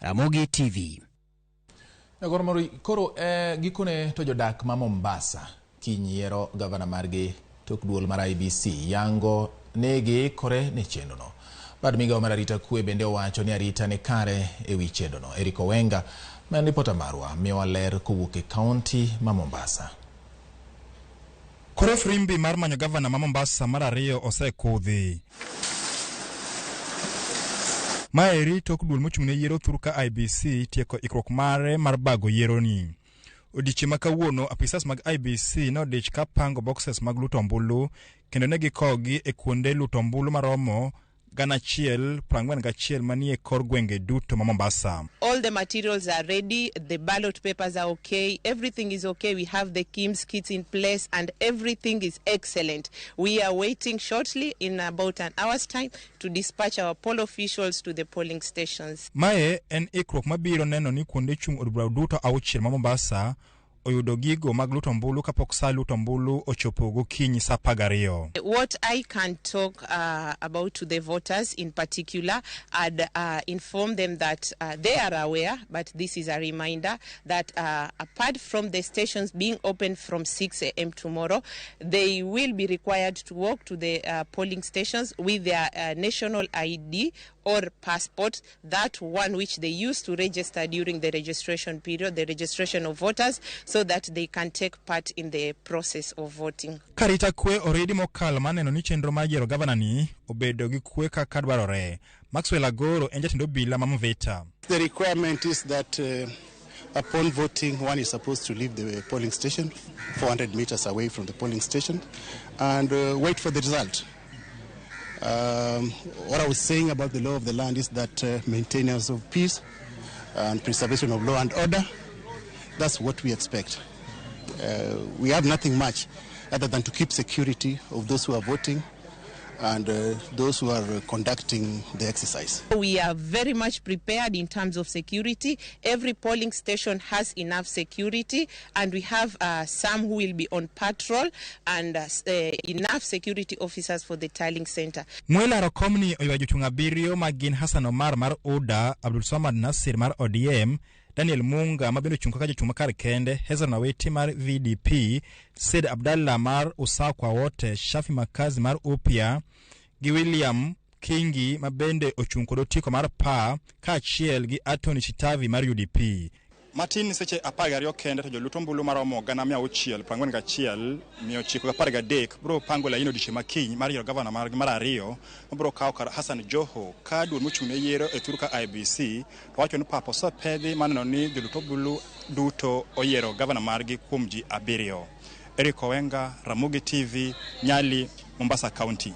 Ramogi TV. Nyagoro moro koro gikone to jodak ma Mombasa kiny yiero gavana margi tok duol mar IEBC yango ni giikore ne chenrono. Bad migawo mar arita kwe bende owacho ni arita ni kare e wi chenrono. Eric Owenga ma en ripota marwa miyowa ler kowuok e kaunti ma Mombasa. Koro firimbi mar manyo gavana ma Mombasa mar ariyo osekudhi. Maeri tok duol mochung' ne yiero thurka IEBC tieko ikruok mare mar bago yieroni. Odiechieng' ma kawuono, apisas mag IEBC nodich ka pango boxes mag luto ombulu kendo ne gikowogi e kuonde luto ombulu maromo 1,041 manie kor gwenge duto ma Mombasa. All the materials are ready, the ballot papers are okay, everything is okay. We have the KIMS kits in place and everything is excellent. We are waiting shortly in about an hour's time to dispatch our poll officials to the polling stations. Mae en ikruok mabiro neno ni kuonde chung' od bura duto auchiel ma Mombasa oyudo gigo mag luto ombulu kapok sa luto ombulu ochopo gokinyi sa 12. What I can talk about to the voters in particular, I'd inform them that they are aware, but this is a reminder that apart from the stations being open from 6 a.m. tomorrow, they will be required to walk to the polling stations with their national ID or passport, that one which they used to register during the registration period, the registration of voters, so that they can take part in the process of voting. Karita kwe oridi mokalo mar neno ni chenro mar yiero gavana ni obedo gi kwe kaka dwarore. Maxwell Agoro en jatend obila ma Mvita. The requirement is that upon voting, one is supposed to leave the polling station 400 meters away from the polling station and wait for the result. What I was saying about the law of the land is that maintenance of peace and preservation of law and order, that's what we expect. We have nothing much other than to keep security of those who are voting and those who are conducting the exercise. We are very much prepared in terms of security. Every polling station has enough security, and we have some who will be on patrol and enough security officers for the tallying center. Ng'we laro komni oywa jochung' abiriyo ma gin Hassan Omar mar UDA, Abdul Samad Nasir mar ODM, Daniel Munga ma bende ochung' kaka jachung' makar kende, Hezron Awiti mar VDP, Said Abdallah mar Usawa kwa Wote, Shafi Makazi mar Upya gi William Kingi ma bende ochung' kod otiko mar PA kaachiel gi Anthony Chitavi mar UDP. Matin seche 12 kende to joluto ombulu maromo 641,913 biro pango laini odiochieng' makiny mar yiero gavana margi mar ariyo mabiro kawo kar Hassan Joho ka duol mochung' ne yiero e thur ka IEBC to wacho ni pap osepedhi mar neno ni joluto ombulu duto oyiero gavana margi kuom ji abiriyo. Eric Owenga, Ramogi TV, Nyali, Mombasa County.